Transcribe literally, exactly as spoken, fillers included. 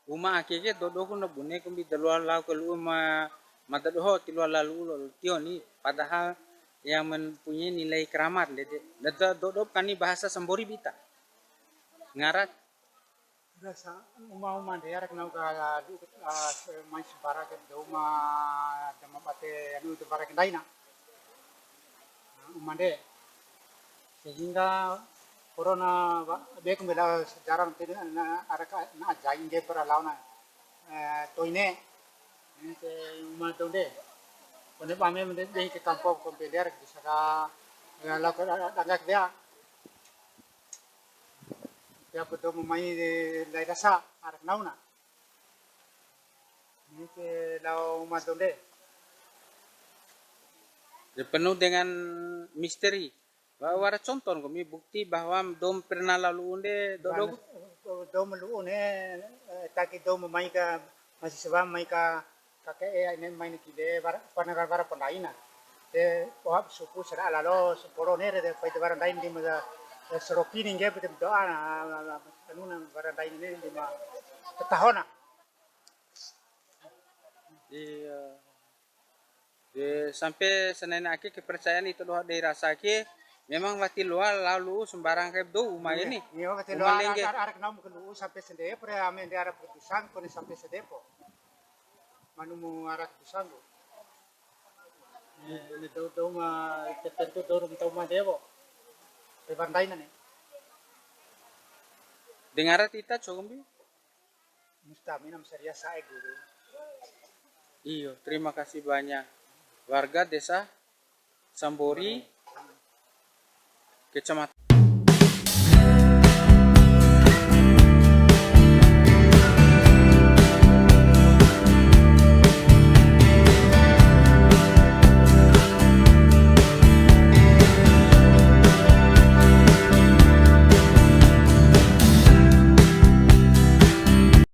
Uma ake ke dodoku na bune kombi da loa lao ke lu'u ma, ma da doho ti loa lao lu'u labo tio ni, padahal yang mempunyai nilai keramat ndede. Da dodo kani bahasa Sambori ba ita. Ngara Rasa uma-uma de ara kenau ka du, ah, mai sabara ke dou ma, da ma bate anu, da bara ke ndaina. Uma de. Sehingga corona wa-, be ku bela sejarah nanti na, na, ara ka, na ajai ngge para laona, eh, toine. Ini ke uma dou de. Kone pame mende de ke kampo kompe der bisa ka, ya, lao ka dangga dia. Ya, betul, memai ndai rasa, arak nauna. Ini ke lao uma dou de. Ya, penuh dengan misteri. Wa-, wara contoh nggomi bukti bahwa dou ma pernah lao lu'u de, dou, dou, dou ma lu'u ne, eh, taki dou ma mai ka mahasiswa, mai ka K K E, ine mai ni kile, wara, pana wara, wara pandaina. De, oha supu sera lalo, semporo nere de, pai de wara ndain di ma, eh, seroki ni ngge, betul doa na, anu na, wara ndain ni di ma petahona. Iya. De, sampe sanai ake kepercayaan ita doho dei rasa ke, memang wati loa lao lu'u sembarang kai dou uma ini. Iya, wati loa lengge. Ara, ara, ara kenau ke lu'u sampe sende, pre ame de ara putusan, kone sampe sende po. Manu mu ara putusan, Bu. Ini, ini dou, dou ma, tertentu dou rum tau ma dewo. Pebandaina ni. Dengar ita, Combi? Mustamina masaria sa'e guru. Iyo, terima kasih banyak. Warga Desa Sambori, Kecamatan